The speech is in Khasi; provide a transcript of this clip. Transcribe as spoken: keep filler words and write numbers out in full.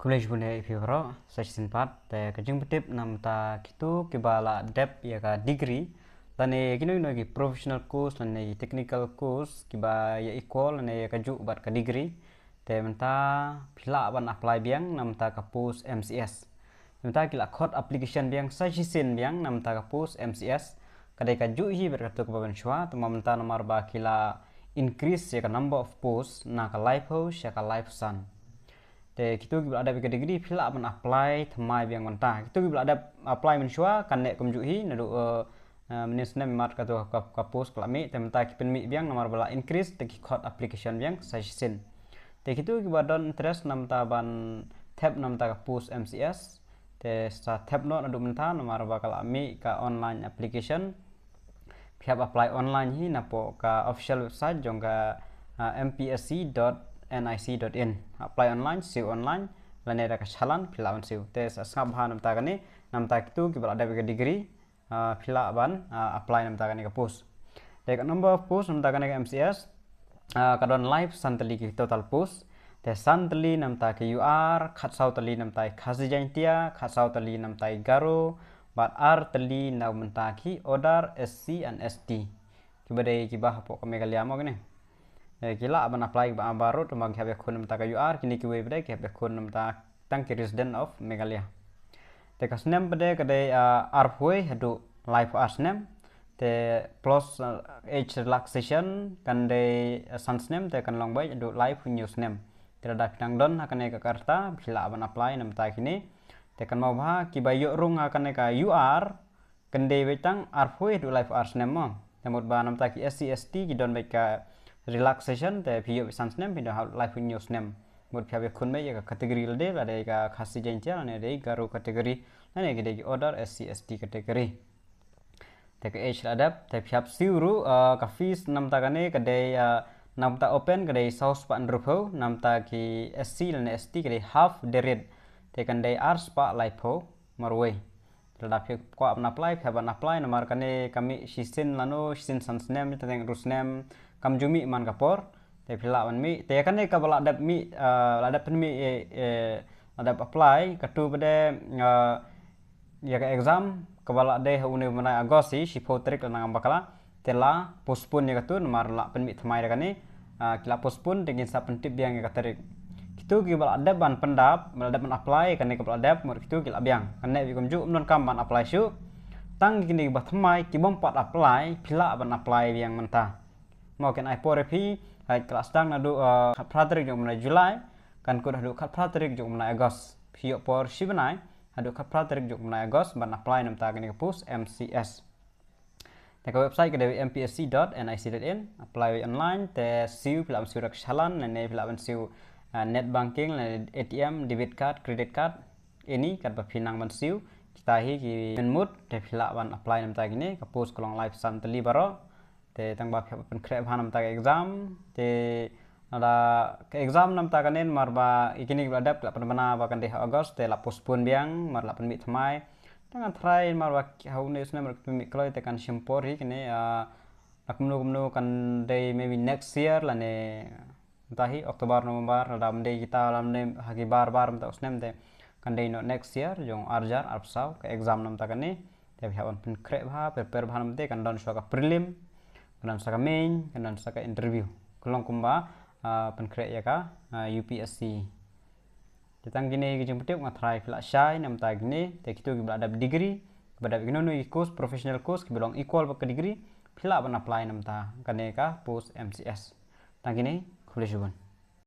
Khublei shibun ïa phi baroh, sa shisien pat, te ka jingpyntip namar kito kiba la dep ïa ka degree, lane kino kino ki professional course, lane ki technical course, kiba ïa equal, lane ïa kajuh bad ka degree. Te mynta phi lah ban apply biang namar ka post M C S. Mynta ki la khot application biang sa shisien biang namar ka post M C S. Ka dei kajuh hi bad kato kaba mynshuwa, te mynta namar ba ki la increase ïa ka number of post na ka laiphew sha ka laiphew san. Te kito kiba la dep ïa ka degree phi lah ban apply thymmai biang mynta. Kito kiba la dep apply mynshuwa kan neh kumjuh hi naduh, eh, eh, mynnin snem mat kato ka, ka post ka la mih, te mynta ki pynmih biang namar ba la increase te ki khot application biang sa shisien. Te kito kiba don interest namar ban thep namar ka post M C S, te sa thep noh naduh mynta namar ba ka la mih ka online application. Phi hap apply online hi napoh ka official website jong ka, ah, M P S C dot N I C dot in. Apply online, siew online, lane da ka shalan phi lah ban siew. Te sa sngap bha namar kane, namar kito kiba la dep ïa ka degree, ah, phi lah ban, ah, apply namar kane ka post. Te ka number of post namar kane ka M C S, ah, ka don laiphew san tylli ki total post. Te san tylli namar ki U R, khatsaw tylli namar ki Khasi Jaintia, khatsaw tylli namar ki Garo, bad ar tylli namar ki other S C and S T. Kiba dei kiba hapoh ka Meghalaya mo kine. Eh, ki lah ban apply kiba baroh, tang ba ki hap ïakhun namar ka U R, kine kiwei pat ki hap ïakhun namar tang ki resident of Meghalaya. Te ka snem pat ka dei, ah, arphew haduh laiphew ar snem. Te plus, ah, age relaxation kan dei, ah, san snem, te kan long beit haduh laiphew hynñiew snem. Te lada phi dang don ha kane ka rta, phi lah ban apply namar kine. Te kan mut ba kiba ïoh rung ha kane ka U R, kan dei beit tang arphew haduh laiphew ar snem mo. Te mut ba namar ki S C S T ki don beit ka relaxation, te phi ïoh beit san snem, phi don ha laiphew hynñiew snem. Mut phi hap ïakhun beit ïa ka category lade, lada ka Khasi Jaintia, lane dei Garo category, lane ka dei ki other S C S T category. Te ka age la dep, te phi hap siew ruh, ah, ka fees namar kane ka dei, ah, namar open ka dei saw spah hynriewphew, namar ki S C lane S T ka dei half the rate. Te kan dei ar spah laiphew marwei. Lada phi kwah ban apply, phi hap ban apply, namar kane ka mih shisien lano, shisien san snem, te teng hynriew snem, kam ju mih man ka por, te phi lah ban mih. Te kane kaba la dep mih, ah, la dep pynmih, eh, eh, la dep apply, kato pat, ah, ïa ka exam, kaba la dei ha une u bnai August hi, shiphew tarik la nang bakla, te la postpone ïa kato, namar la pynmih thymmai da kane, ah, ki la postpone, te ngin sa pyntip biang ïa ka tarik. Kito kiba la dep ban pyndap, ba la dep ban apply, kane kaba la dep, mut kito ki la biang. Kane bad kumjuh, ym donkam ban apply shuh. Tang kine kiba thymmai, kibym pat apply, phi lah ban apply biang mynta. Mo kin ai por ïa phi, ha ka la sdang naduh, ah, khatphra tarik jong u bnai July, kan kut haduh khatphra tarik jong u bnai August. Phi ïoh por shi bnai, haduh khatphra tarik jong u bnai August, ban apply namar kane ka post M C S. Te ka website ka dei M P S C dot N I C dot in, apply online, te siew phi lah ban siew da ka shalan, lane phi lah ban siew, ah, net banking, lane A T M, debit card, credit card, any card ba phi nang ban siew, kita hi ki mynmut, te phi lah ban apply namar kine, ka post ka long laiphew san tylli baroh, te tang ba phi hap pynkhreh bha namar ka exam, te lada ka exam namar kane namar ba ïa kine kiba la dep ki la pynbna ba kan dei ha August, te la postpone biang, namar la pynmih thymmai. Te ngan try namar ba ha une u snem ruh ki pynmih kloi te kan shim por hi kine, ah, la kumno kumno kan dei maybe next year lane mynta hi October, November, lada ym dei kita, lada ym dei ha ki bar bar mynta u snem te kan dei noh next year, jong ar hajar arphew saw, ka exam namar kane. Te phi hap ban pynkhreh bha, prepare bha namar te kan don shuwa ka prelim, kan don sa ka main, kan don sa ka interview. Ka long kumba, ah, pynkhreh ïa ka, ah, U P S C. Te tang kine ki jingpyntip nga tharai phi lah shai namar kine, te kito kiba la dep degree, kiba dep kino kino ki course, professional course, kiba long equal bad ka degree, phi lah ban apply namar kane ka post M C S. Tang kine, khublei shibun.